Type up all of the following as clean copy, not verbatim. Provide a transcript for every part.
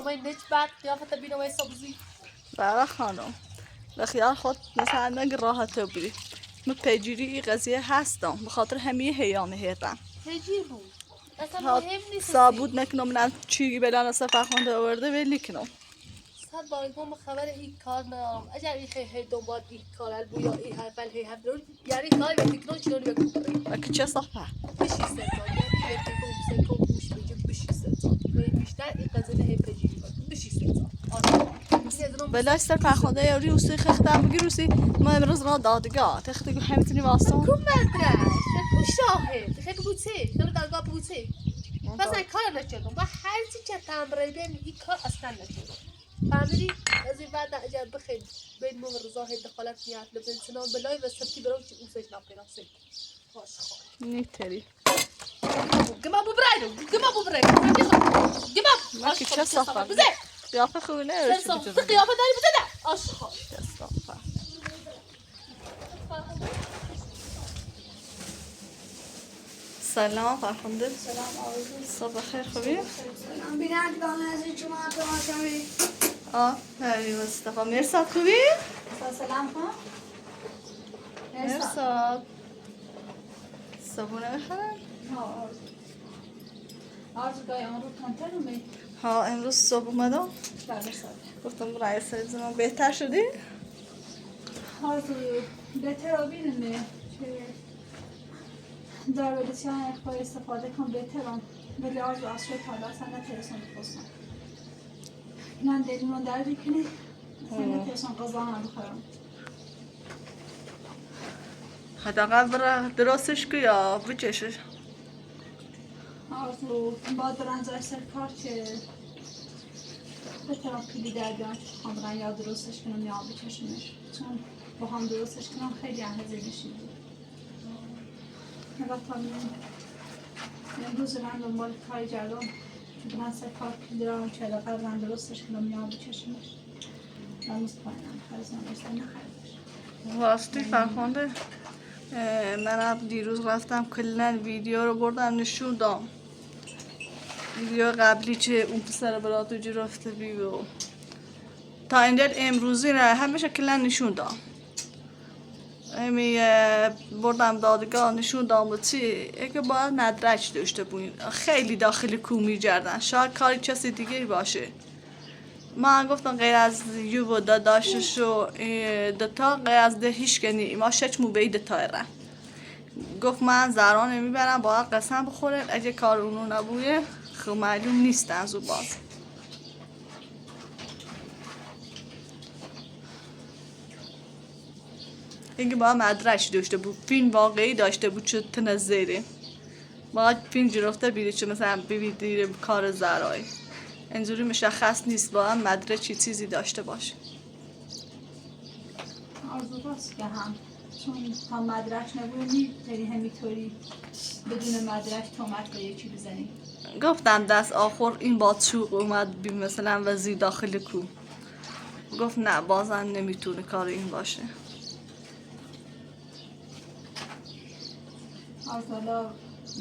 اومای نچ بعد قیافت بینوی سبزی. بله خانم، به خیال خود مثلا نگ راحت بودی. من پیجیری این قضیه هستم، به خاطر همه هیام هرم. پیجیر بود. اصلا مهم نیست. ثابت نکنم نه چی بلان سفر خونده آورده ولی کنم. صد بار گم خبر این کار ندارم. اگر این خیلی دنبال این کار البو یا این حرف هی هم درون یعنی کاری به تکنو چلونی بکنم. که چه صفحه؟ بشی سنتان یعنی به تکنو گوش بگیم بشی سنتان. بیشتر این قضیه هی پیجیری بود. بشی سنتان. بلاش سر فرخنده یا روسی خختم بگی روسی ما امروز را دادگاه تختی گو همیتونی واسون کو مدرش کو شاهد خیلی بوته خیلی دادگاه بوته مثلا کار نکردم با هر چی که تمره بیم این کار اصلا نکردم فهمیدی از این بعد اگر بخیر بین مو رضا دخالت میاد لبنسنان بلای و سبتی برام چی اوسش ناپیراسه باش خواهد نیتری گما بو برایدو گما بو برایدو گما ما که چه صفحه بزه قیافه خوبی نه قیافه داری بزه نه آشخال سلام فرخنده. سلام آرزو. صبح خیر خوبی؟ سلام بینندگان عزیز شما تماشا. آفرین مصطفی. مرساد خوبی؟ سلام خان. مرساد صبحونه بخورم؟ ها آرزو. آرزو گاهی آن رو تنتر اومد؟ ها امروز صبح اومدم. بله گفتم رئیس بزنم. بهتر شدی؟ آرزو بهتر آبینمه که در ودسیان اخبار استفاده کن بهترم، ولی آرزو از شد حالا اصلا نترسم بخواستم من دلیمون درد کنه اصلا نترسم قضا هم بخورم. حداقل برا درستش که یا بچشش. آرزو باید برن جای سر کار که بهترم پیلی در بیان که بخوام برن یا درستش کنم یا بچشمش، چون با هم درستش کنم خیلی اهزه میشیم. تا امروز من دنبال کاری جردم که برن سر کار پیلی دارم که حداقل برن درستش کنم یا بچشمش. امروز پایینم خریزم درست نخریدش. واسطی فرخنده من دیروز رفتم کلا ویدیو رو بردم نشون دام. ویدیو قبلی چه اون پسر براتو رفته بی و تا اینجا امروزی نه همیشه کلا نشون دام. امی بردم دادگاه نشون دام و چی اگه باید مدرک داشته بودین. خیلی داخل کو می‌گردن، شاید کاری کسی دیگه باشه. من گفتم غیر از یو و داداشش و دتا غیر از ده هیچ کنی ما شش مو به دتا را. گفت من زران نمیبرم باید قسم بخوره اگه کار اونو نبویه خب معلوم نیست از او باز. اینکه باید مدرک داشته بود، فیلم واقعی داشته بود چه تنزیره باید فیلم گرفته بیره چه مثلا ببینید کار زرایی اینجوری مشخص نیست، باید مدرک چیزی داشته باشه. آرزو راست که هم چون تا مدرک نبود میتونی همینطوری بدون مدرک تهمت به یکی بزنی. گفتم دست آخر این با چوب اومد بی مثلا وزیر داخل کو، گفت نه بازم نمیتونه کار این باشه. آرزو حالا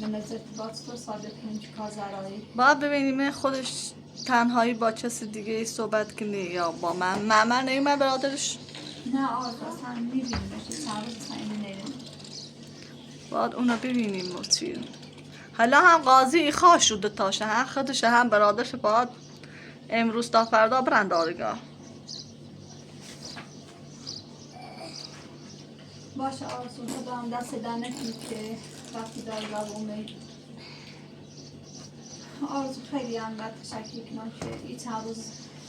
به نظر باز تو ثابت کنیم که کار زرایی باید ببینیم خودش تنهایی با کسی دیگه صحبت کنه یا با من. من نمی‌دونم برادرش. نه آرزو اصلا میبینیمش چند روز اصلا اینو نمی‌بینیم. باید اونو ببینیم چی. حالا هم قاضی ایخا شده تاشه، هم خودش هم برادرش باید امروز تا فردا برن دادگاه. باشه آرزو خدا هم دست در نکنید که وقتی دادگاه اومد. آرزو خیلی هم باید تشکر کنم که این چند روز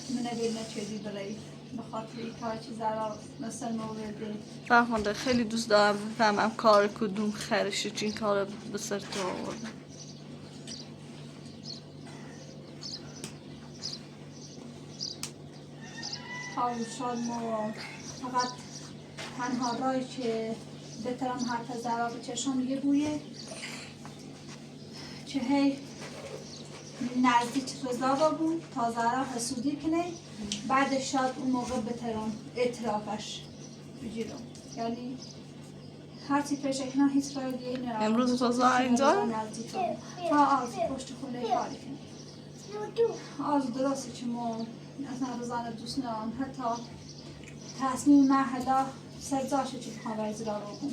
منو بیل نکردی برای به خاطر این کار چه ضرر مثل مورده. فرخنده خیلی دوست دارم بفهمم کار کدوم خرشه چین کار به سر تو آورده. آرزو شاد ما فقط تنها راهی که بترم حرف ضرر به چشم یه بویه که هی نزدیک رضا بود تا زهرا حسودی کنه، بعد شاید اون موقع بترم اعترافش بگیرم. یعنی هر چی پیش کنم هیچ راه دیگه نرم. امروز رضا اینجا؟ ها آرزو پشت خونه کاری کنه. آز درسته که ما اصلا رضا دوست ندارم، حتی تصمیم من حالا سرزاشه که بخوام برای زرا بگم،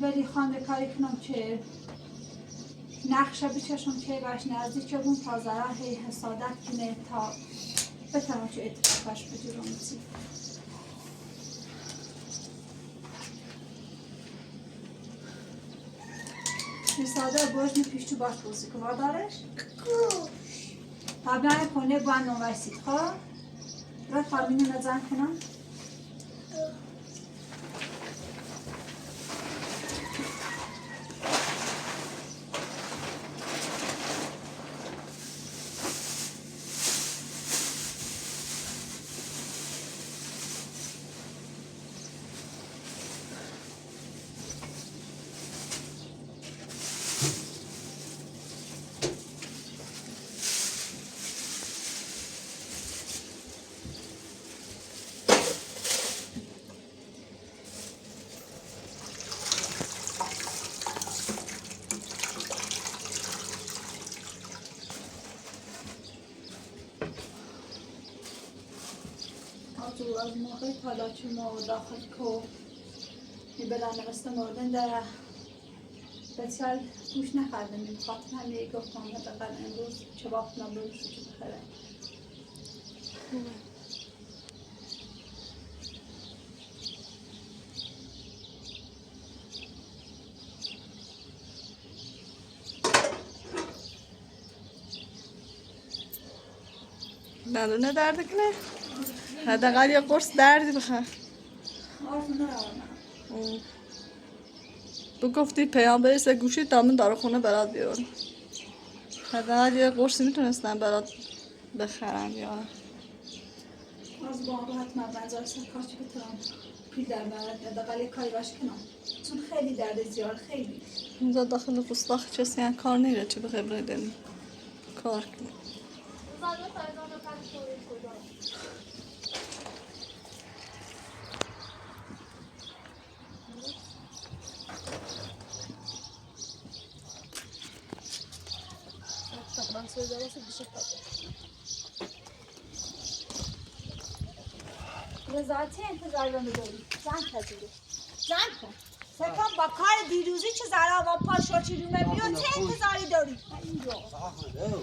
ولی خوام کاری کنم که نقشه بچشم که باش نزدیک بون تا زرا هی حسادت کنه تا بتونم که اتفاقش بجورم. ساده باش پیش تو باش بوسی که دارش قبلا کنه با نوایسید خواه را فارمینو نزن کنم. از موقع حالا که ما داخل کو بلانه مثل مردن داره بسیار گوش نخوردم، بخاطر همین گفتم حداقل امروز چباب کنم برم شو چه بخره. دندونه درد کنه؟ حداقل یه قرص دردی بخور. تو گفتی پیام برسه گوشی تا من داروخونه برات بیارم. حداقل یه قرصی میتونستم برات بخرم یا از با حتما بنزار سرکار چی بتونم پیل در برات حداقل یه کاری باش کنم، چون خیلی درد زیاد خیلی. اینجا داخل قسطاق کسی هم کار نیره چه بخوای برای کار کنی. رضا چه انتظار رو می‌داری؟ زن پذیری زن کن سکن با کار دیروزی چه زرا با پاشو چیرومه بیو چه انتظاری داری؟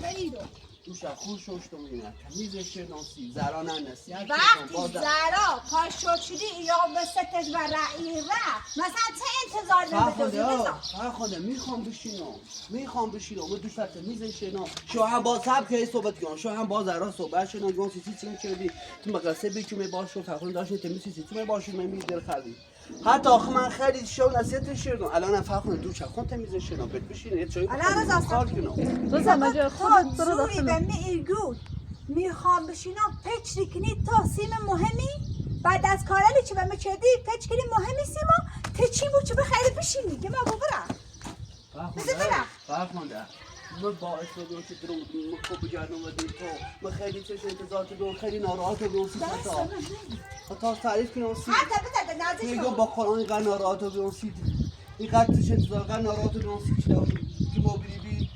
من دوش خوش ششتم اینا تمیزش ناسی زرا ننسی وقتی زرا پاشو چیدی یا به ستش و رعی رفت مثلا چه انتظار نمی‌داری؟ خدا میخوام بشینم من دوش تمیزش نام شو هم با صبر که صحبت کنم شو هم با زرا صحبت شدم گفت سی سی کردی تو مقصه بیچومه باشو فخون داشت تمیز سی سی باشو من میدل خرید حتی آخه من خیلی شو نصیحتش کردم الان فرق دوش خون تمیزش شدم بهت بشین یه چای کار کنم رضا مجا خودت برو داخل به میگو میخوام بشینم پچ کنی تا سیم مهمی بعد از کارلی چه به میکردی پچ کنی مهمی سیما ته چی بود چه بخیر بشینی که ما ببرم فرق مونده من باعث شدم که درو خوب بگردم و تو من خیلی چش انتظار تو خیلی ناراحت بودم تا تعریف کنم سی حتی بده نازش میگم با قرآن اینقدر ناراحت بودم سی اینقدر چش انتظار اینقدر ناراحت بودم سی که ما بری بی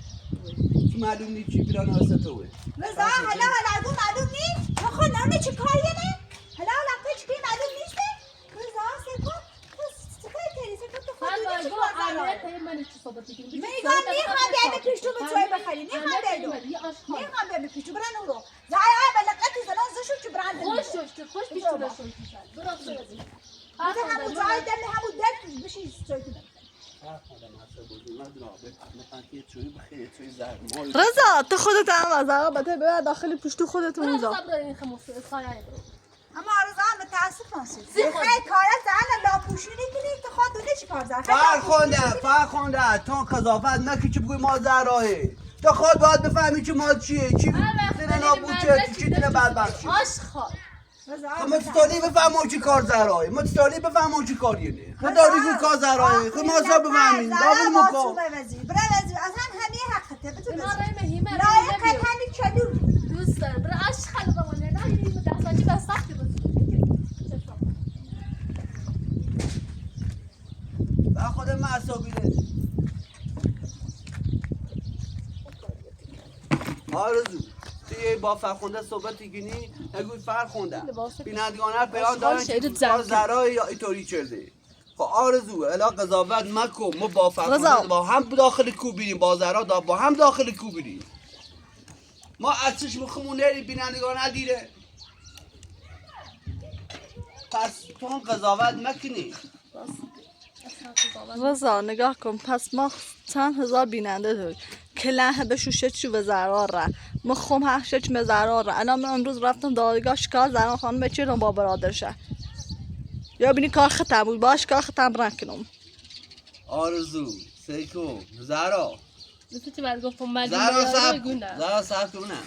که معلوم نیست چی بیرون واسه توه رضا حالا حالا معلوم نیست تو خود نه چه کاریه نه حالا حالا پچ کنی معلوم نیست رضا سکو میگم میخوام بیام پیش تو به چای بخری میخوام بیام میخوام بیام پیش تو برن اون رو زای آی بلقتی زنان زشو چه برند خوش شد خوش پیش تو شد برو برو همون جای دم همون در بشی چای تو رضا تو خودت هم از آقا بده ببر داخل پشت خودت اونجا. اما رضا هم متاسفم خیلی کار زن لاپوشونی کنی تو خود دونه چی کار زن فرخنده تا قضاوت نکی چه بگوی ما زراهی تو خود باید بفهمی چه ما چیه چی دینه نابوچه چی دینه بدبخشی آشخال خب متستانی بفهمم چی کار زراهی متستانی بفهمم چی کاریه نه خود داری گوی کار زراهی خود ما اصلا بفهمیم بابون مکن برای وزیر اصلا همه حقته بتون لایقت همین چلو دوست دارم برای آشخال بمانه نه این دستاچی بس سختی بود خود من اعصابیده. آرزو تو با فرخنده صحبت کنی نگوی فرخنده بینندگان پیام دارن که کار زهرا یا اینطوری کرده. خب آرزو الا قضاوت مکن. ما با فرخنده با هم داخل کو بیریم، با زهرا با هم داخل کو بیریم. ما از چشم خمون نری بینندگان ندیره. پس تو هم قضاوت مکنی. رضا نگاه کن، پس ما چند هزار بیننده داریم کلاه به شوشه چی و زهرا را ما خم هر شش زهرا را. الان من امروز رفتم دادگاه شکار زهرا خانم بچیرم با برادرشه یا بینی کار ختم بود باش کار ختم رکنم. آرزو سیکو زهرا زهرا صاحب کنم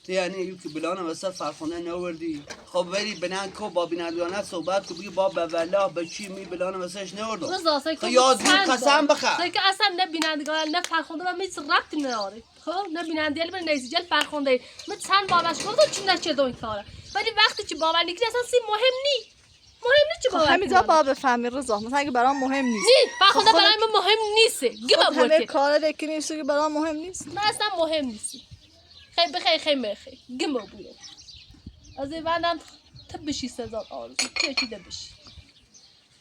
تو یعنی یکی بلانم وسط فرخنده نوردی. خب ولی بنان کو با بینندگانه صحبت کو بگی با به به چی می بلانم وسطش نوردم. خب یاد قسم بخور که اصلا نه بینندگان نه فرخنده با میز ربطی نداره. خب نه بیننده نه نیزجل فرخنده. من چند بار بهش گفتم چی نکردم این کارا، ولی وقتی که باور نکنی اصلا سی مهم نی. مهم نیست چی باور. همینجا با بفهمی رضا مثلا اگه برام مهم نیست. نی فرخنده برای من مهم نیست. گم همه کارا که نیست که برام مهم نیست. من اصلا مهم نیست. خیلی بخیر خیلی بخیر گم بودم از این بعدم تبشی سزاد آرزو چه چی دبشی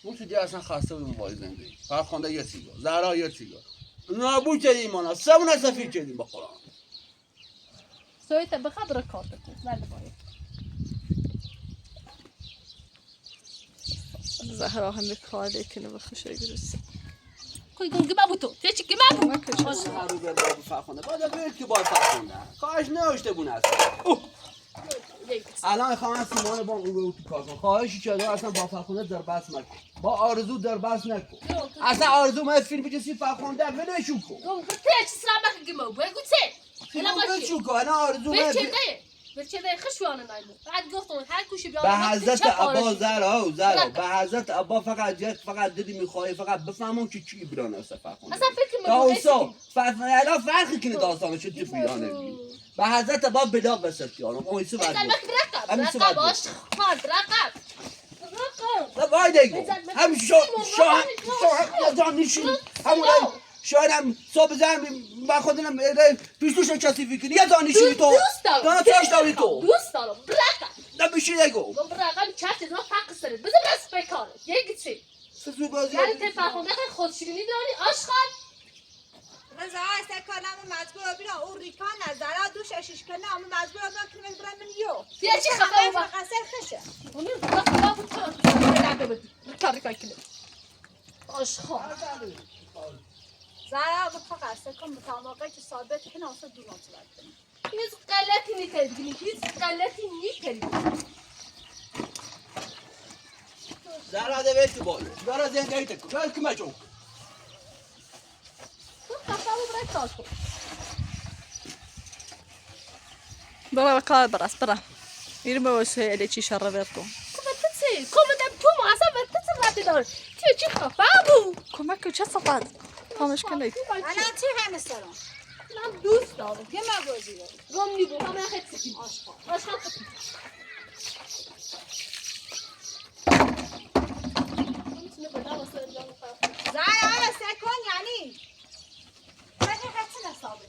اون تو دیگه اصلا خسته بودم با زندگی. فرخنده یه سیگار، زهرا یه سیگار، نابود کردیم مانا سمون سفید کردیم با قرآن. سویت بخبر کارت کن ولی باید زهرا هم کار کنه و خوشه گرسه. کوی گم گم تو چه چی گم بود رو به باب فرخنده بعد بگید که با فرخنده خواهش نوشته بون اصلا. الان خواهم سیمان با او تو کار کن. خواهشی که اصلا با فرخنده در بحث نکن، با آرزو در بحث نکن. اصلا آرزو ما فیلم بجسی فرخنده ولشون کن. چه چی سلام گم بگو چه ولشون کن. انا آرزو ما بچه خشوانه نایمو بعد گفتم هر کوشی به حضرت عبا زهرا زهرا به حضرت عبا فقط یک فقط دیدی میخوای فقط بفهمون که چی بیران است فرخنده. اصلا فکر میکنم الان فرقی کنه داستانش چه بیرانه. به حضرت عبا بلا وسط یارم اون ایسو بعد رقم رقم آشخال رقم رقم وای دیگه هم شو شو شو نشین همون شاید هم صبح زن با خودم پیش کسی فکر یه دانشی تو دانا چاش داری تو دوست دارم برقم نه بشی نگو برقم چرت زنا فقط سرت بذار بس بکاره یک چی سوزو بازی یعنی تفاهم خیلی خودشیرینی داری آشغال. رضا اصلا کارم مجبور بینا اون ریکان نظر دوش اشش کنه اما مجبور بینا که برم من یو یه چی خفه و قصر خشه اون خفه بود تو کار کنه آشغال. زهرا با قصه کن مطابقه که ثابت کنه اصلا دوران صورت کنه. هیچ غلطی نکردی، هیچ غلطی نکردی. زهرا ده بیت بالا زهرا زندگی تکو چای کم چون تو خفه و برای کار کن. برا کار براس برا میرم به وسیله چی شر برکم. کم تسی کم دم تو ما اصلا تسی رفتی دار چی چی خفه بود کمک چه صفات تامش کنید. انا چی همه سرم من دوست دارم یه مغازی دارم گم نیبو من خیلی سکیم آشغال آشغال خیلی زهرا سکن یعنی فکر خیلی ثابت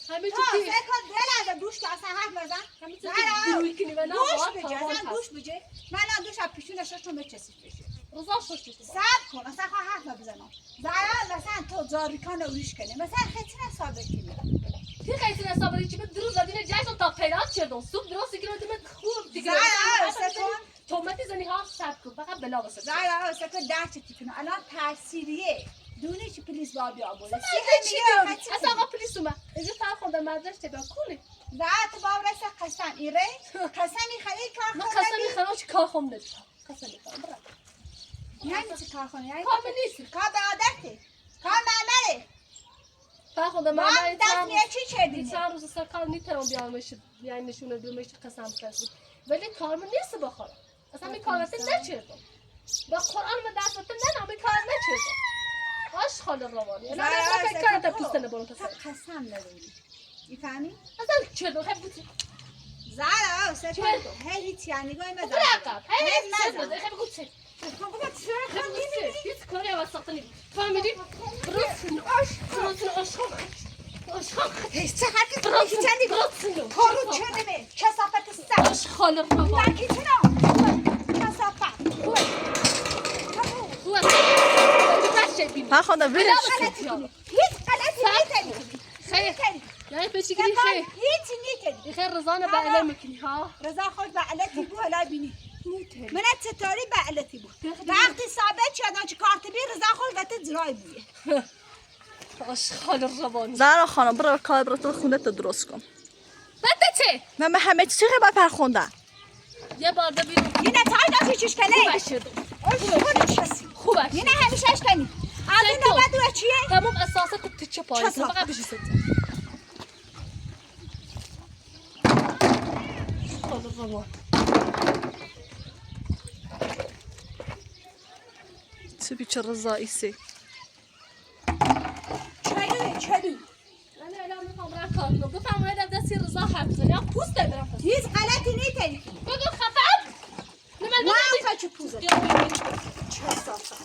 همه تو چی سکن دل از دوش که اصلا حرف نزن. همه چی گوش بجه اصلا گوش بجه من دوش از پیشونش رو بچسید بشه رضا شش صبر کن اصلا خواه حرف بزنم. زهرا مثلا تو زاریکان اوریش کنه مثلا خیلی ثابت کنه تی خیلی ثابت چی به دروز دادین جشن تا پیدا کردم صبح درست دیگه رو خوب دیگه. زهرا سکن تومتی زنی ها صبر کن فقط بلا واسه. زهرا سکن ده چی کنه الان تاثیریه دونه چی پلیس با بیا بوله چی داری اصلا آقا پلیس اومد اینجا فرخنده مدرسه تبا کنه زهرا تو باور قسم ایره قسمی خیلی کار من قسمی خراب چی کار خم ندارم قسمی خراب برم یعنی چی کار خونه یعنی کار نیست کار برادرته کار معمره فرخنده معمره دست میه چی کردی چند روز سر کار نیترم بیامش یعنی نشونه بیامش قسم خراب ولی کار من نیست بخورم اصلا می کار نچردم با قرآن من دست نه نه می کار نچردم آشغال روانی نه نه کار تا پوست نبرم پس قسم نداری میفهمی اصلا چرا خیلی بود زهرا سکن هیچ یعنی نگاه مزن رقم هیچ خیلی بود چه هیچ کاری واسه فهمیدی؟ برو آش آشغال آشغال هیچ چه حرفی کی چندی کارو چنمه کثافت سر اشخال الربا من کی چنم کثافت خوب فرخنده ولش هیچ غلطی نکنی خیر یعنی بچگی خیر هیچ نیتنی خیر رضا نه بعله میکنی ها رضا خود بعلتی بو هلا بینی من ستاری بعلتی بو وقتی ثابت شد چه کارت بی رضا خود وقت زرای بویه اشخال الربانی زهرا خانم برو کار برو تو خونه تو درست کن بعد چه من همه چیزی باید فرخنده یه بار ببینم یه نتای داشتی چش کنه خوب یه نه همیشه اش کنی الان نوبت رو چیه تمام اساسا تو چه پای فقط بشی ست چه بیچاره رضایی سی چلو انا الان میخوام برم کار کنم گفتم باید دستی رضا حرف بزنم یا پوست برم هیچ غلطی نیتنی بگو خفم نه من نه چه پوزه چه صافه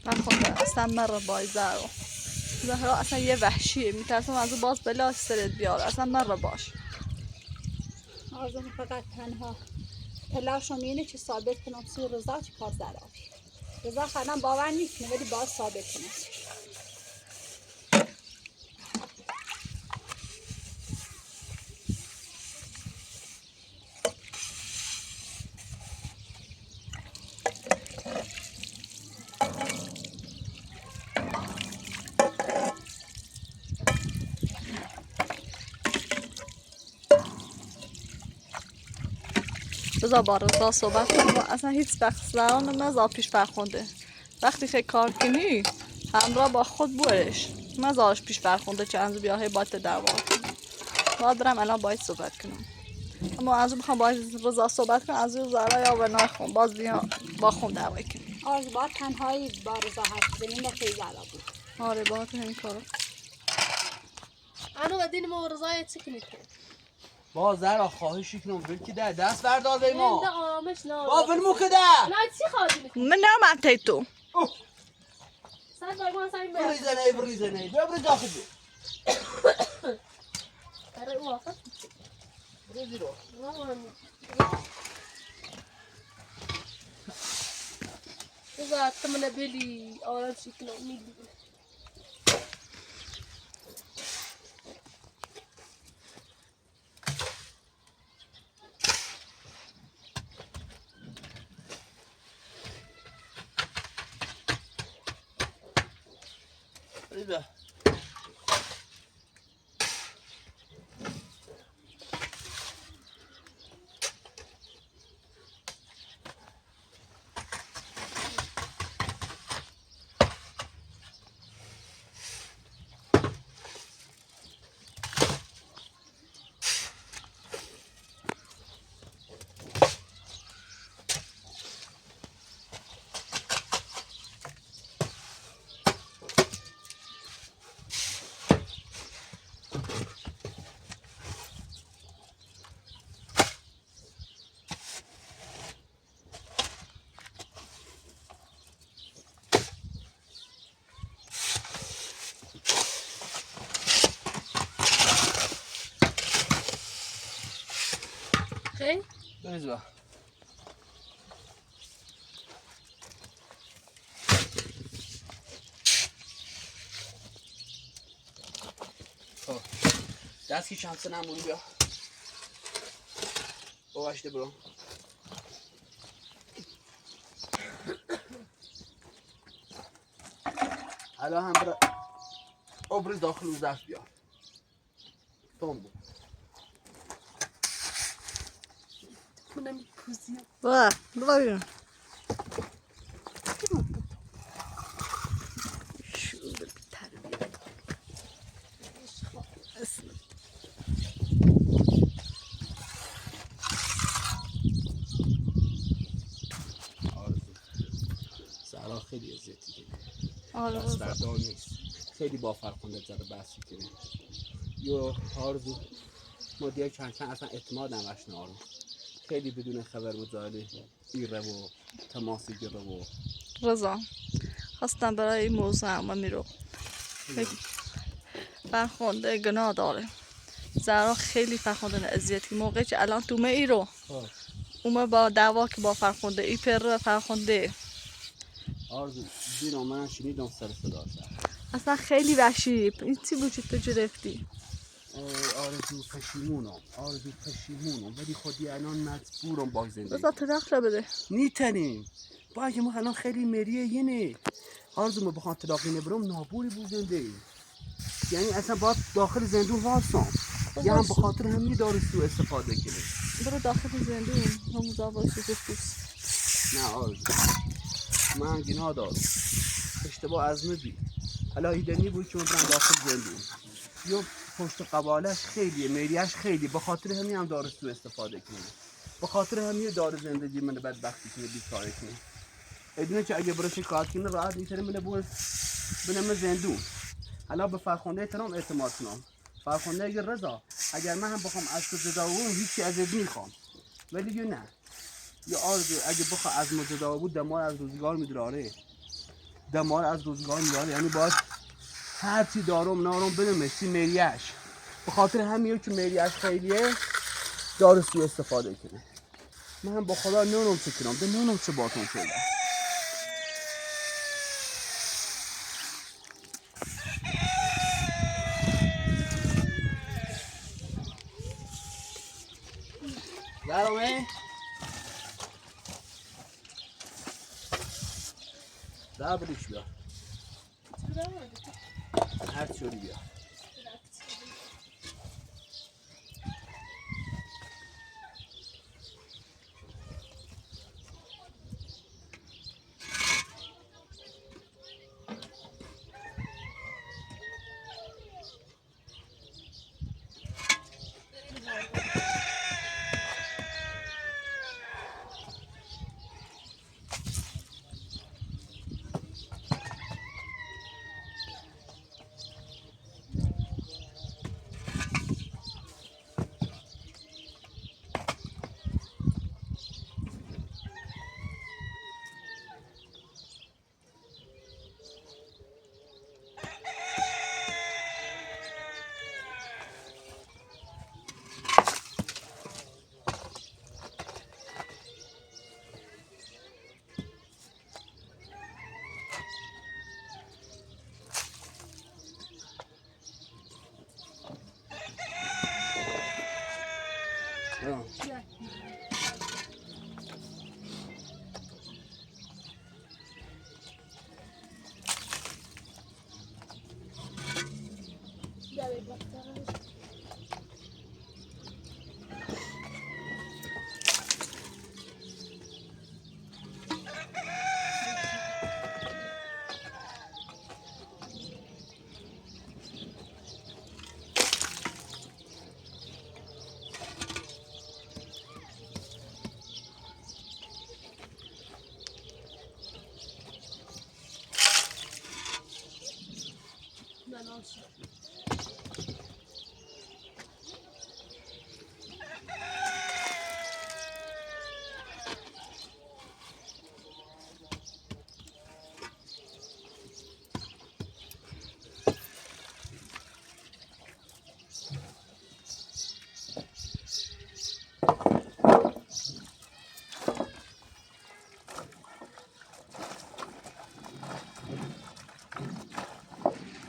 فرخنده اصلا مرا بای زهرا زهرا اصلا یه وحشیه میترسم از او باز بلا سرت بیاره اصلا مرا باش آرزوم فقط تنها تلاشم اینه که ثابت کنم سوی رضا چه کار زرابی رضا خانم باور نیکنه ولی باز ثابت کنم بذار با رضا صحبت کنم. اصلا هیچ وقت زنان مزار پیش فرخنده وقتی که کار کنی همراه با خود برش مزارش پیش فرخنده چه انزو بیاهی باید دعوا کنم باید برم الان باید صحبت کنم اما از بخوام با رضا صحبت کنم از زهرا یا به نخون باز بیا با خون دعوای کنیم. آرزو با تنهایی با رضا حرف بزنیم با خیلی زهرا بود. آره با همین کارو انا ودین ما رضای چکنی با زهرا خواهش کنم ول که ده دست بردار به ما. نه آرامش نه. با ولمو که ده. نه چی خواهی میکنی؟ من نمم تی تو. سر باید سر بریزنه بریزنه ببریز داخل بی. برای او آخر. بریزی رو. إذا تمنى بلي أو شكله ميلي. إذا خیلی؟ بریز با. خب دست که چند سنم بودی بیا. باباشته برو. الان هم برو آبریز داخل اون ظرف بیار. تون بود. منم پوزی. با ببین. شو بی‌تربیت. زهرا خیلی اذیتی کنه. آره دست نیست. خیلی با فرخنده زره بحثی کنه. یو آرزو ما دیگه چند چند اصلا اعتماد نمش آرزو. خیلی بدون خبر مزاله ایره و تماسی گیره و رضا خواستم برای این موضوع هم میرو. فرخنده گناه داره. زهرا خیلی فرخنده اذیتی موقعی که الان تومه ای رو اومه با دعوا که با فرخنده ای پر فرخنده آرزو دیدم من شنیدم سر صدا شد. اصلا خیلی وحشی. این چی بود که تو گرفتی؟ آرزو پشیمونم، آرزو پشیمونم، ولی خودی الان مجبورم با زندگی. رضا طلاق را بده. نیتنیم. با اگه ما الان خیلی مریه ینه. آرزو ما بخوام طلاقی نبرم نابوری بود زندگی. یعنی اصلا باید داخل زندون واسم. یه هم به خاطر همین داره سوء استفاده کنه. برو داخل زندون همون واسه پوست. نه آرزو من گناه دارم. اشتباه از من بید. حالا ایدنی بود که من برم داخل زندون. یا پشت قبالش خیلیه، میریش خیلی، به خاطر همین هم داره سوء استفاده کنه. به خاطر همین داره زندگی من بدبختی کنه، بیچاره کنه. ایدونه که اگه برو شکایت کنه راحت میتونه من بود بنم زندون. حالا به فرخنده احترام اعتماد کنم. فرخنده اگه رضا اگر من هم بخوام از تو جدا بودم هیچی ازت میخوام، ولی یه نه یه آرزو اگه بخوام از ما جدا بود دمار از روزگار میدراره، دمار از روزگار میدراره. یعنی باید هر چی دارم نارم بدمش سی میریش. به خاطر همین که میریش خیلیه داره سوء استفاده کنه. من با خدا نونم چه کنم، به نونم چه باتون شده. درامه در بریش بیا. هر چوری بیا.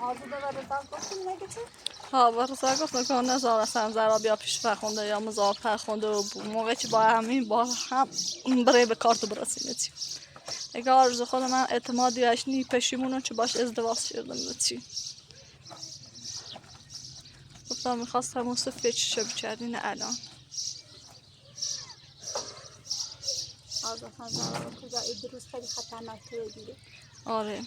آرزو به رضا گفتیم نگه چی؟ ها با رضا گفتم که نزار اصلا زرا بیا پیش فرخونده یا مزار فرخونده و موقعی که با همین با هم برای به کارتو برسیم چی. اگه آرزو خود من اعتمادی اش نی پشیمونم چه باش ازدواج کردم چی. گفتم میخواستم اون سفید چه بکردین الان. آرزو اصلا زرا کجا این روز خیلی خطرناک دیگه. آره.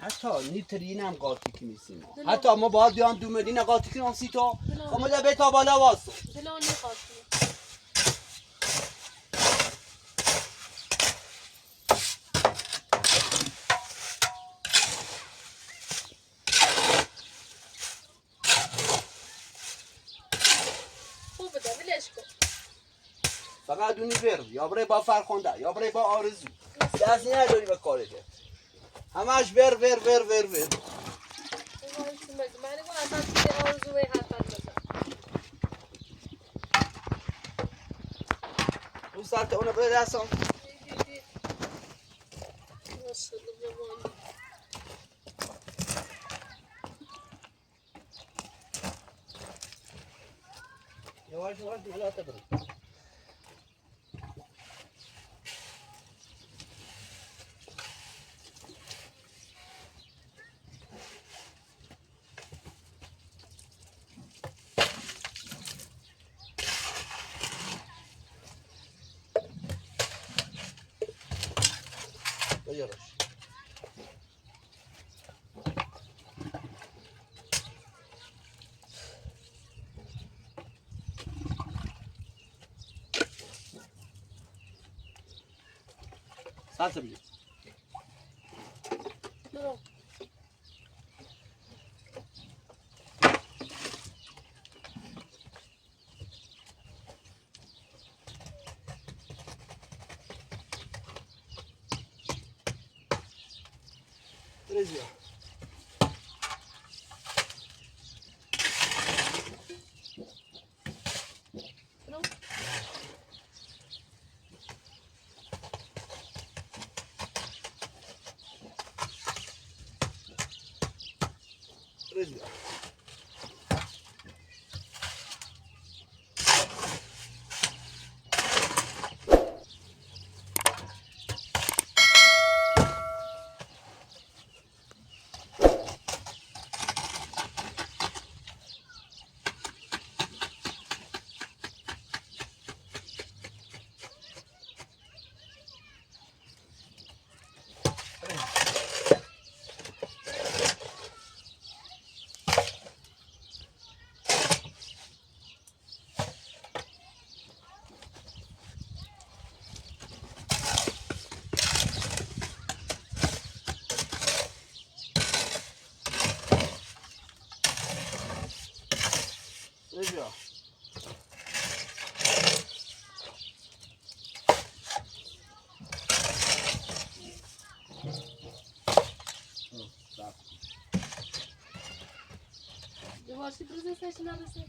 حتی نیترین هم قاطی که نیستیم، حتی ما باید بیان دومدین قاطی کنیم سی تا خب ما به تا بالا واسو فقط اونی بر یا برای با فرخنده یا برای با آرزو دست نداری به کارته، همش ور ور ور ور ور. اون سالت اونو بده دستم. یواش یواش ملات برو. سالت بگیر. Três. بیا. دوارسی بروزه سش نرسه.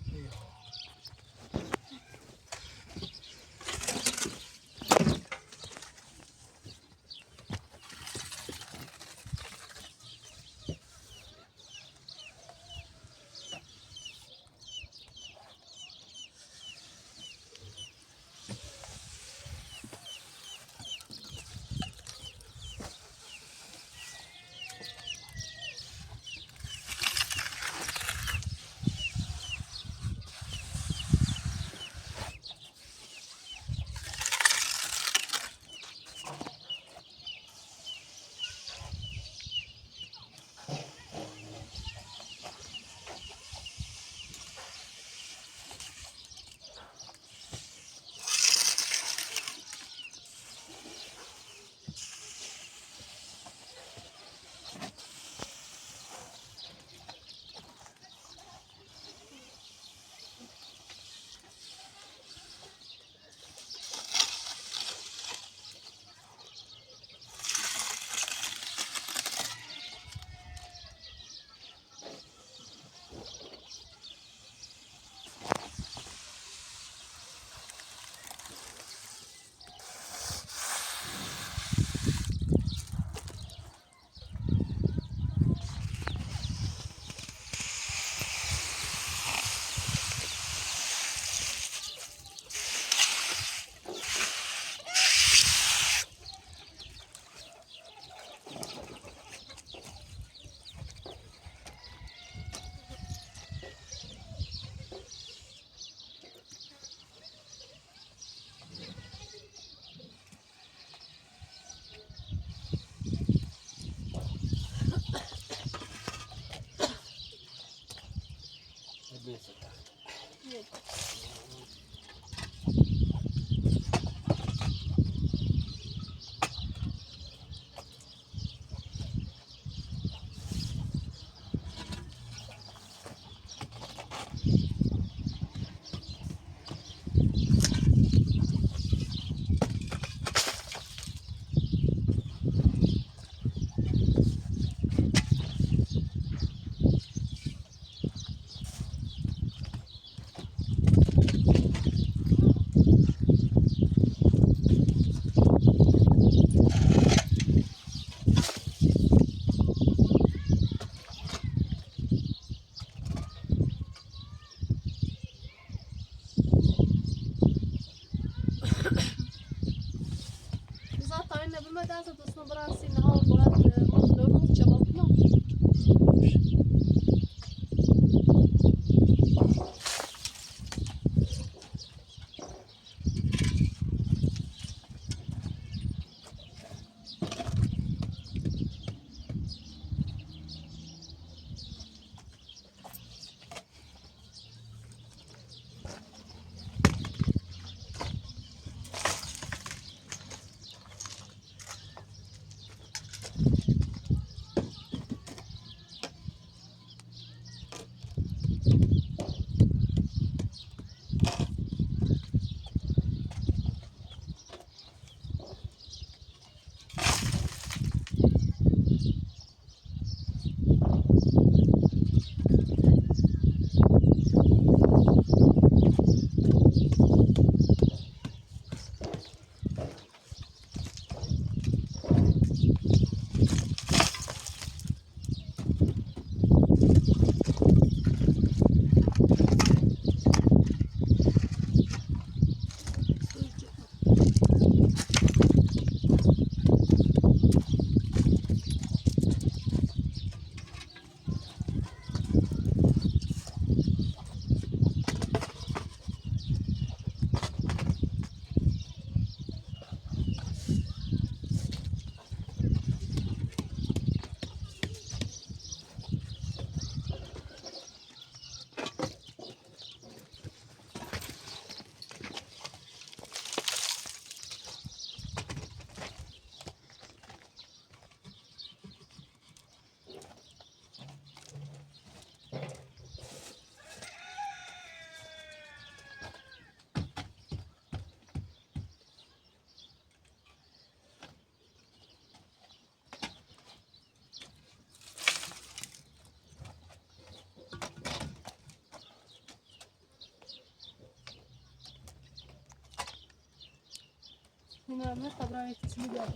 اینا طبعا تسمية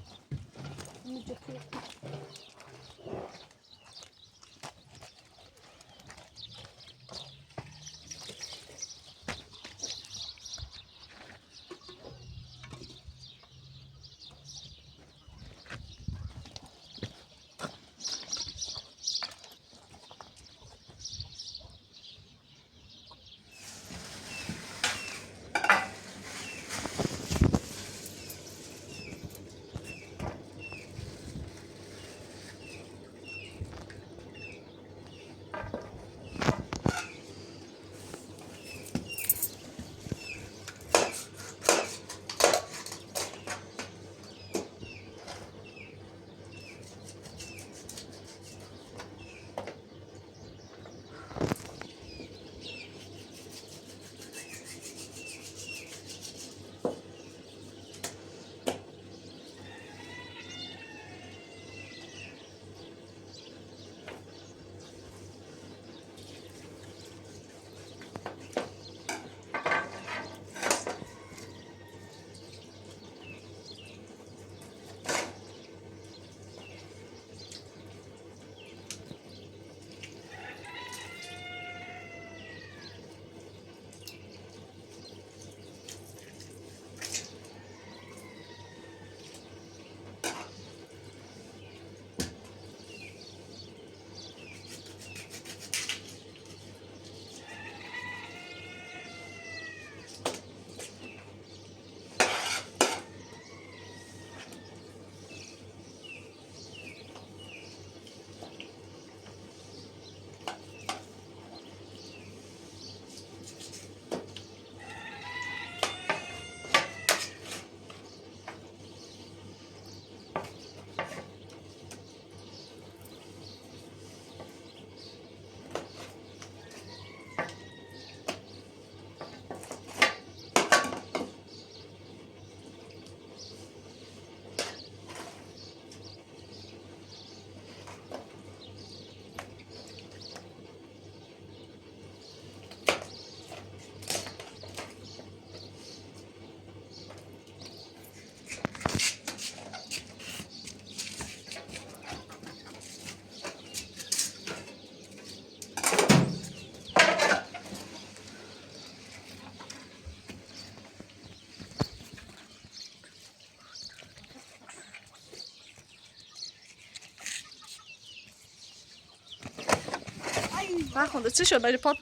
نجي. فرخنده چی شد؟ برای پات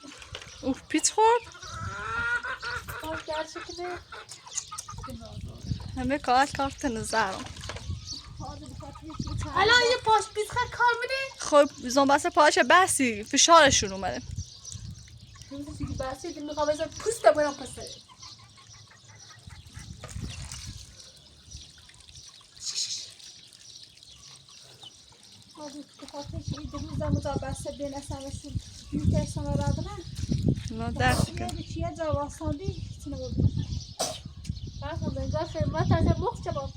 اوه پیچ خورد؟ همه کار کارت نظرم الان یه پاش پیچ خورد کار میده؟ خب زنبست پاش بسی فشارشون اومده بسی میخوام بزن پوست برم پسه نه درد که چیه جواب ساندی چنه بود فرخنده انگار خدمت از مخ جواب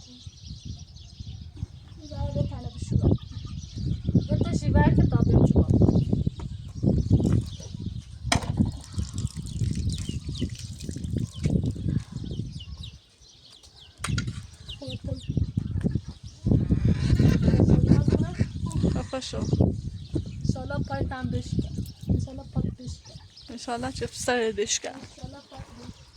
زاره تنه بشورم یه تا شیور که تابیم جواب خفه شو. انشالله پایتم بشکن. انشالله پات بشکن. انشالله چه سرت بشکن. انشالله پات بشکن.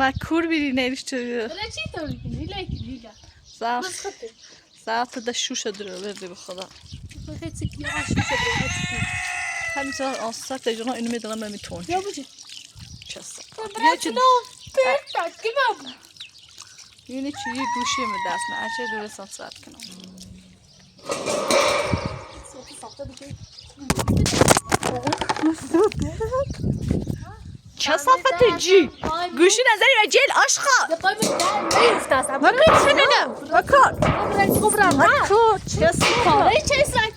ما کور بیری نیش تو. ولی چی طوری کنی؟ لیکن هیلا. ضعف ده شوش درو بردی به خدا. خیلی تکنی عشق درو. همینطور آسات تجربه اینو میدونم من میتونم. یا بجی. چه یه چی؟ اینه چی یه گوشه می دست من اچه درستم سرد کنم. چه صفت جی؟ گوشی نظری و جیل آشخا. مکن چنینه مکن. مکن چه صفت؟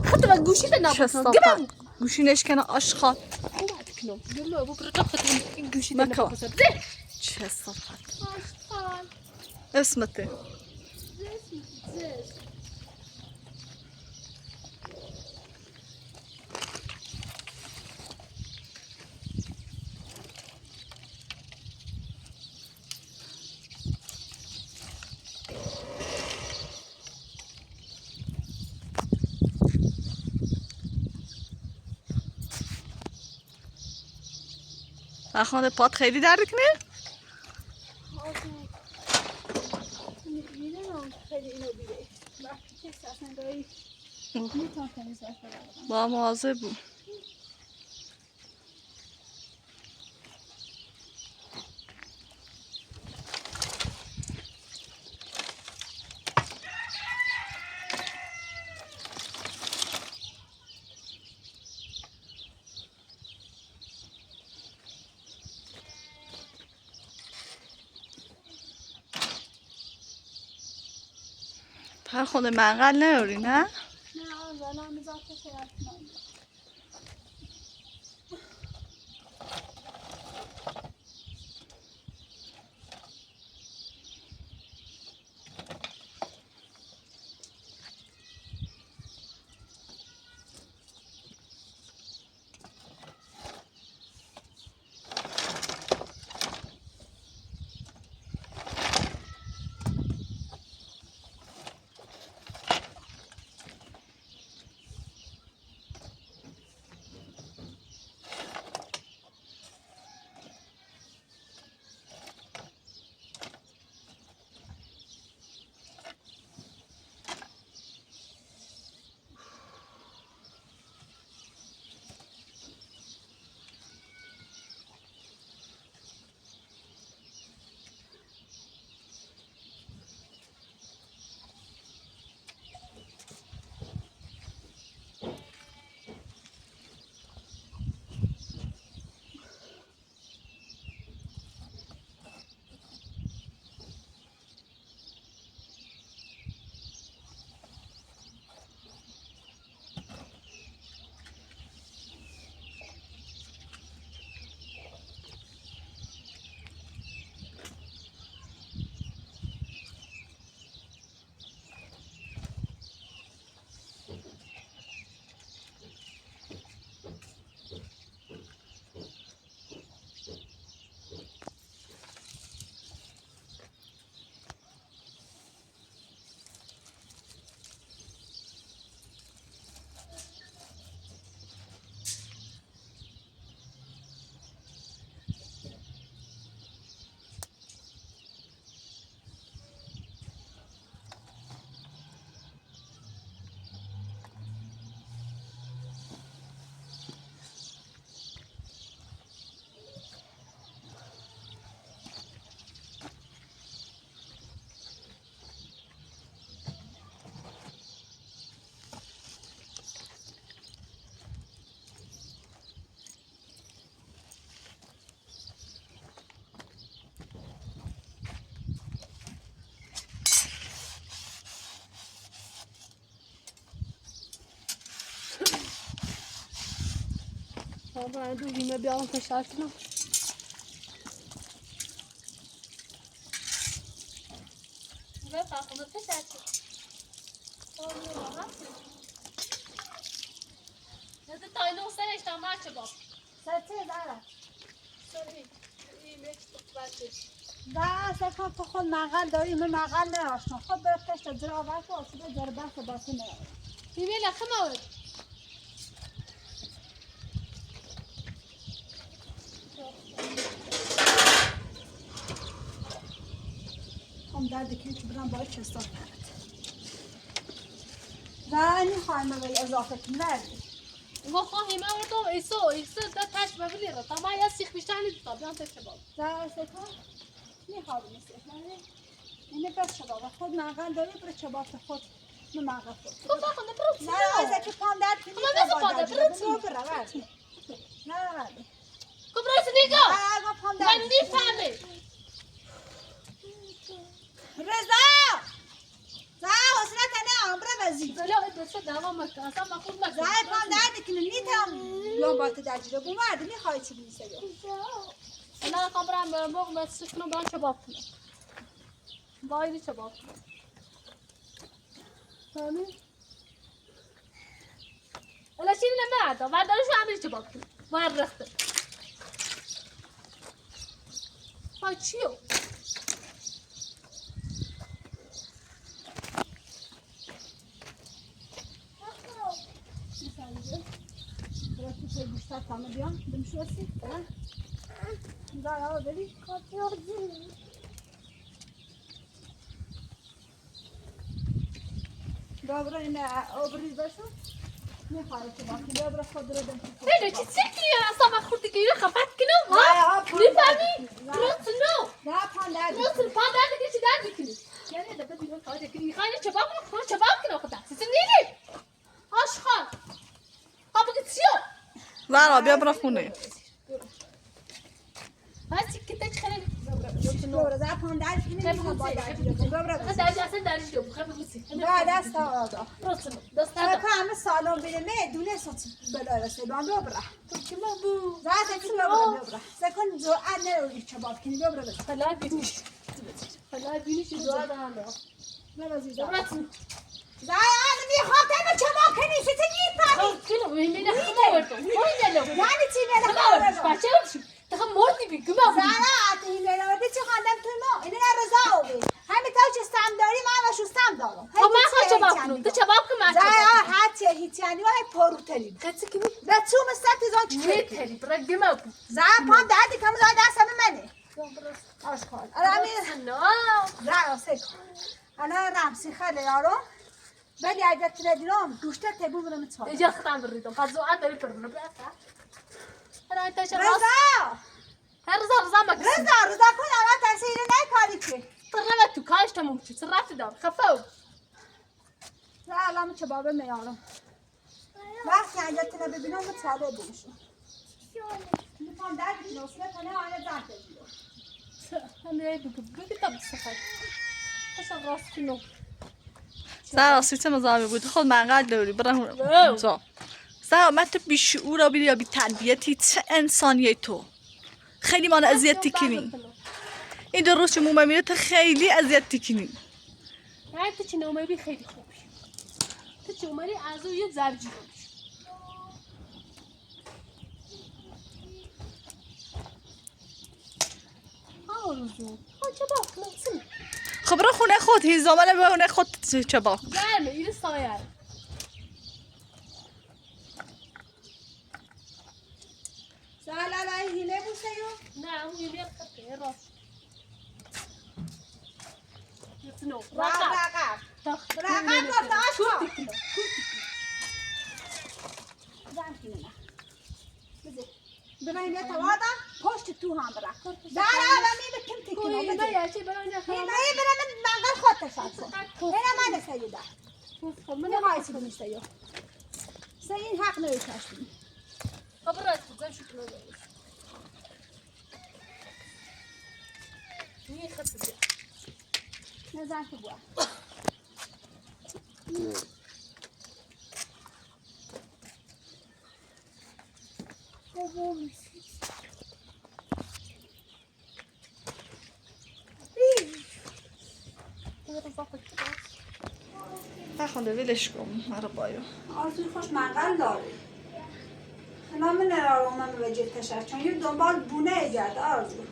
خطر گوشی نه. گوشی نشکنه آشخا. مکن. چه صفت؟ اسمته. خانه پات خیلی درد کنه؟ با مواظب بود. پر خود منقل نیاری نه؟ نه آن زنم میذارم. برای دو هیمه بیارم فشار کنم. ده اصلا تو خود مغل داری من مغل نداشتم. خب برفتش تا جرا آورد و آسیده جرا برف باسی ندارم. بیبی لخه مورد هم درد که برم باید چستا پرد. و نمیخوایم به اضافه کنم. ما خواهیم آوردم ایسو ایسو دا تاش ببلی را تا ما یا سیخ بیشتر نیست تا بیان تش باب. در سکان میخوام نیست. اینه بس شباب خود منقل داری برای چباب خود منقل خود. تو فقط برو. نه از که پام درد کنی. ما بس پام درد. نه نه. کبرس نگاه. نه پام درد. من نفهمه. رضا. زا حسنت نه عمره وزی. لا بس دوام مکن اصلا ما خود مکن. زای پام درد کنی نیتم. لامبات درجه بومد میخوای چی بیسه. انا قبرم مرغ بس کنم برام چباب کنم. باید چباب کنم. فهمی؟ الا چی نه بعد بعد شو عملی چباب کنم. باید رخت. وای چیو؟ بیشتر تمام بیام دمشوسی نه زارا بری دابرا این آبریز باشو میخواد که باقی دابرا خود رو دم نه چی سکری اصلا ما خورد که اینو خفت کنم ها میفهمی درست نو نه پان درد درست پان درد که چی درد کنی یعنی دفعه دیگه کار کنی میخوای چباب کنم چباب کنم خدا سیسی نیلی آشخال ها بگی چیو زهرا بیا برو خونه. بس که تک خیلی برو زهرا پان درد کنی میخواد درد درد اصلا درد جو خیلی بگوسی نه دست آقا درست دست نه همه سالن بینه دونه سوت بلا رسه بام برو تو که ما بو زهرا که برو برو سکن جو ان رو چباب کنی برو بس فلا بینیش فلا بینیش جو دارم نه وزیر برو زهرا میخواد تا چباب کنی سیتی میفهمی کنو میبینه خبر یعنی چی میره بچه تو مردی بی گم زهرا تو این میره چی خواندم تو ما این نه رضا اوی همین تا چه سم داری من همشو سم دارم خب من خواهم چباب کنم تو چباب کن من زهرا هرچی هیچ یعنی وای پروتری کسی که به تو مستت زان چی میتری برا گم زهرا پام درد کم زهرا دست همه منه آشخال آره زهرا سکن انا رمسی خیلی یارو ولی اگر تردیرام گوشته تبو برم چای اجا ختم بریدم پس زوعت داری پرونو برا انا انت شراس رضا رضا رضا ما رضا رضا کن انا تاثیر نکاری که طرفت تو کاش تموم شد صرفت دار خفو لا الان چبابه میارم وقتی اگر تنه ببینم چاله بوشو میخوام درد نوصله کنه آنه درد بگیرم انا بگو طب السفر اش راس کنو زهرا سیستم مزاحم بود خود منقل داری برو اونجا. زهرا من تو بیشعور بی یا بی تربیتی چه انسانیه تو خیلی من اذیت کنی این دو روز چه مومه میره تو خیلی اذیت کنی نه تو چه نومه بی خیلی خوبی تو چه اومدی از اون یه زرجی آرزو چه با خب برو خونه خود هیزامل به خونه خود چه با گرمه این سایه سالا هیله بوسه نه اون یه خطه راست نو رقب رقب گفت آشکا زن کنه ببین یه توادا پشت تو هم برا زهرا و می بکم تکنو بده نه چی برا نه نه برا من منقل خود تشد اینا من سیده من نمی‌خوای چی کنی سیو سی این حق نمی‌کشی خب راست بزن شو کنه نی خط بیا نزن تو بوا نخونده ولش کن مرا بایو آرزوی خوش منقل داره من نرارم من به جد تشر چون یه دنبال بونه گرد آرزو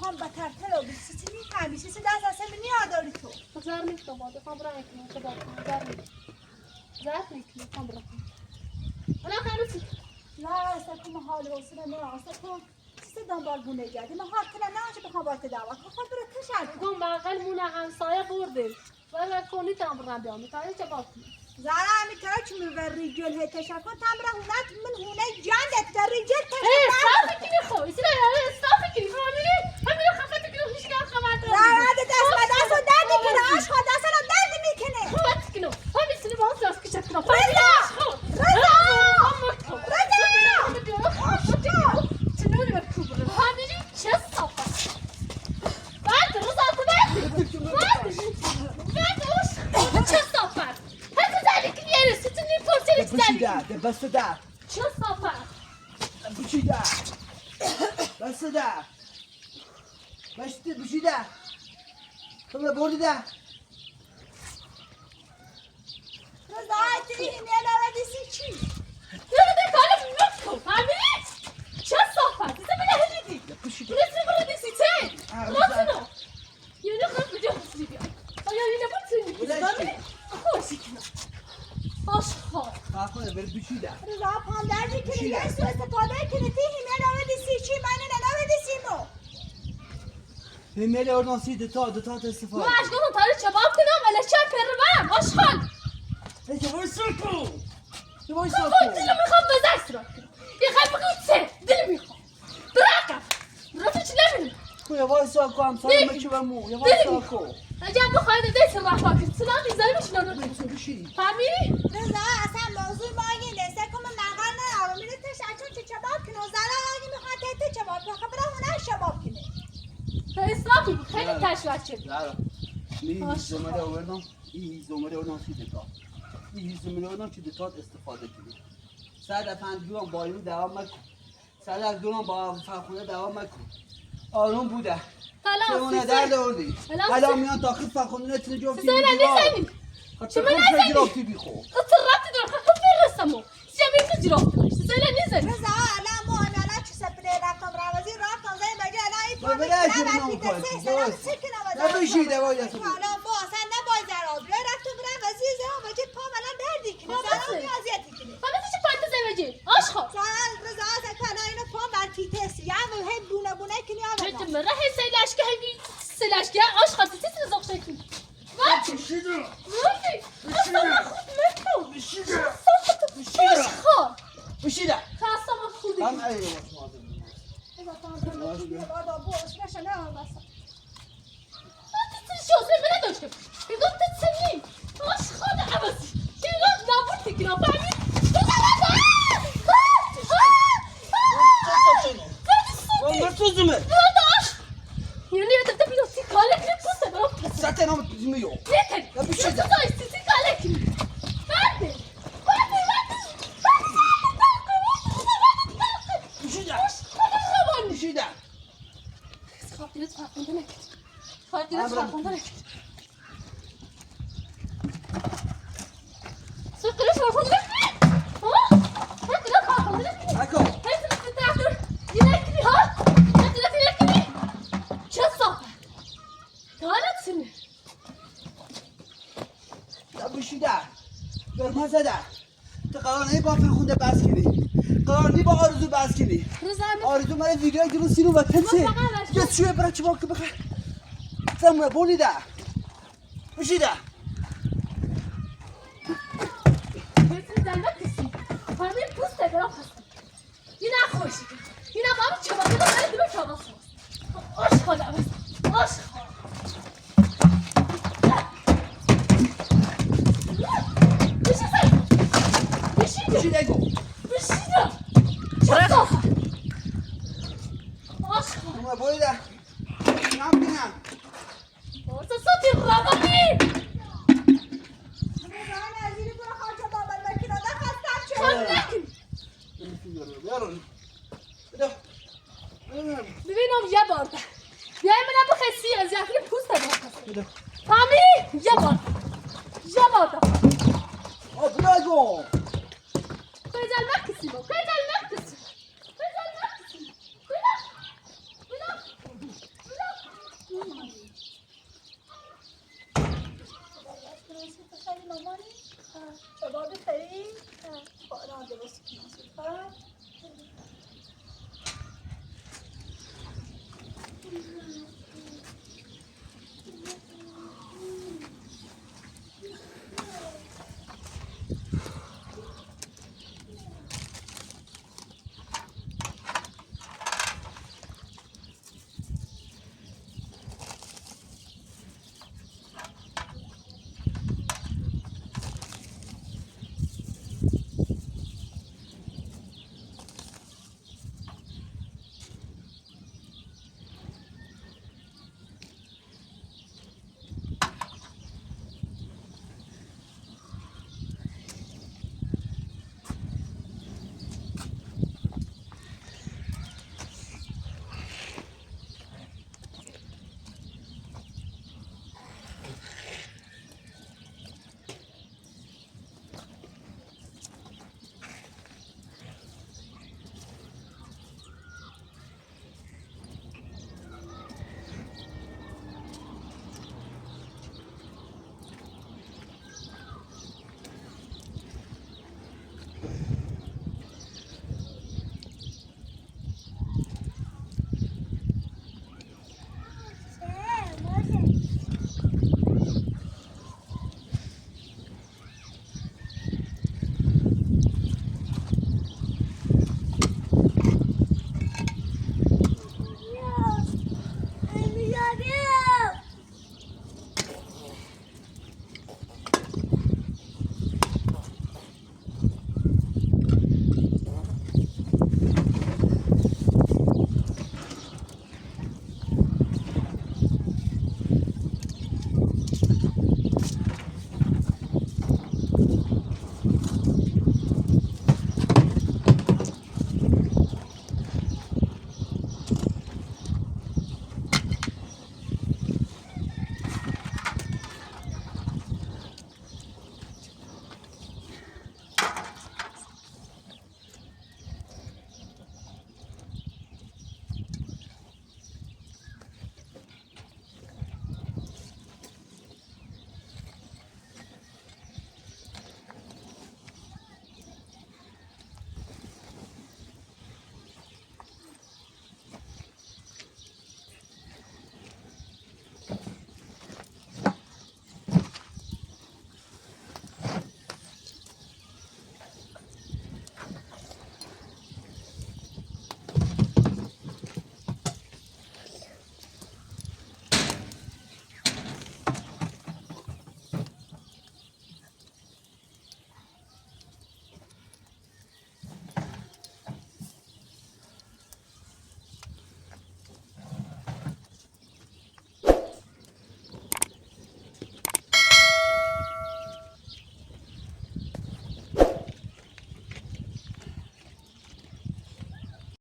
پام بترتر و بیسی چی میفهمی چی دست اصلا نیاداری تو زر میکنم باید خواهم برم کنم چه باید زر میکنم زر میکنم خواهم برم انا خیلی نه اصلا کم حال حوصله نه اصلا کم چیز دنبال بونه گردی من حال کنم نه آنچه بخوام باید دعوا کنم خواهم برم تشر کن بغل مونه همسایه برده ولی کنی تام برم بیام تا چه باید زارا همی ترا چی میبر ریجل هی تشر کن تام را هونت من هونه جندت در ریجل تشر کن صافی کنی خو ایسینا صافی کنی فهمیدی همین خفت کنی هیچ کار خبر نداری زارا دست به دست و درد میکنه عشق دست رو درد میکنه خفت کنی همین سینه با دست کشت کنم رضا رضا رضا چنونی بر کوبره فهمیدی چه صافه بعد رضا تو بعد بعد بعد چه صافه بشیده بس ده چه صافه بشیده بس ده بس بشیده تو بردی ده رضا تی میلا سی چی نه ده کار نکن فهمیدی چه صافه تو بده هدیدی بشیده رضا سی چه رضا یعنی خود بجا سی بیا آیا اینو بتونی خوشی کنم آشخال خواهد بر بشیده رضا پام درد میکنه یه سو استفاده کنه تی هیمه نوید سی چی من نوید سی مو هیمه اردن سی دتا دتا استفاده من اش گفتم تاری چباب کنم ولی چه پرم آشخال ای که وای سرکو وای سرکو دل میخوام بزن سرک کنم یه خیلی بگو چه دل میخوام برقم رفت چی نمیدونم کو یه وای سرکو هم سر مچو مو یه وای سرکو اگه بخوای دست رفا کنی سلام میذاری میشنم بشیدی فهمیدی رضا اصلا موضوع ما این نیست که من مقال ندارم میره تش چون چه چباب کنه زرا اگه میخواد ته چباب کنه برای هنر شباب کنه اصرافی بود خیلی تشویق شد زرا می زمره آوردم این زمره آوردم سی دتا این زمره آوردم که دتا استفاده کنی صد افندی با این دوام مکن صد از دورم با فرخونه دوام مکن آروم بوده سلام درد آوردی الان میان داخل فرخونه تونه جفتی سلام نیزنی چه من نزنی جرافتی بی خو اضطربت دور خب برسمو جمعی جرافتی سلام نیزنی رضا الان ما الان چه سپره رفتم روازی رفتم زنی بگه الان این پا نه بشیده وای دست الان ما اصلا نباید زرا بیا رفتم روازی زرا بگه پا الان دردی کنه زرا اذیتی کنه حالا چه پایت زوجی آشخا رضا اصلا الان اینو پا بر تیتس یا هی بونه بونه کنی آ چه مره هی سلاشکه هی سلاشکه آشخا تیتس زوق شکل بشیده بشیده بشیده بشیده خاصه من خودی هم ای آرزو من ویدیو که رو سینو و تنسه یه چوه برای چه باکه بخیر سمونه بولیده بشیده فهمید پوسته برام خسته یه نخوشی یه نخوام چه باکه بخیر دیگه چه باکه آش خدا آش خدا بشیده گو بشیده چه بویده نم بینم صوتی روانی ببینم یه بار ده بیای منم بخسی از یکی پوست بخسی.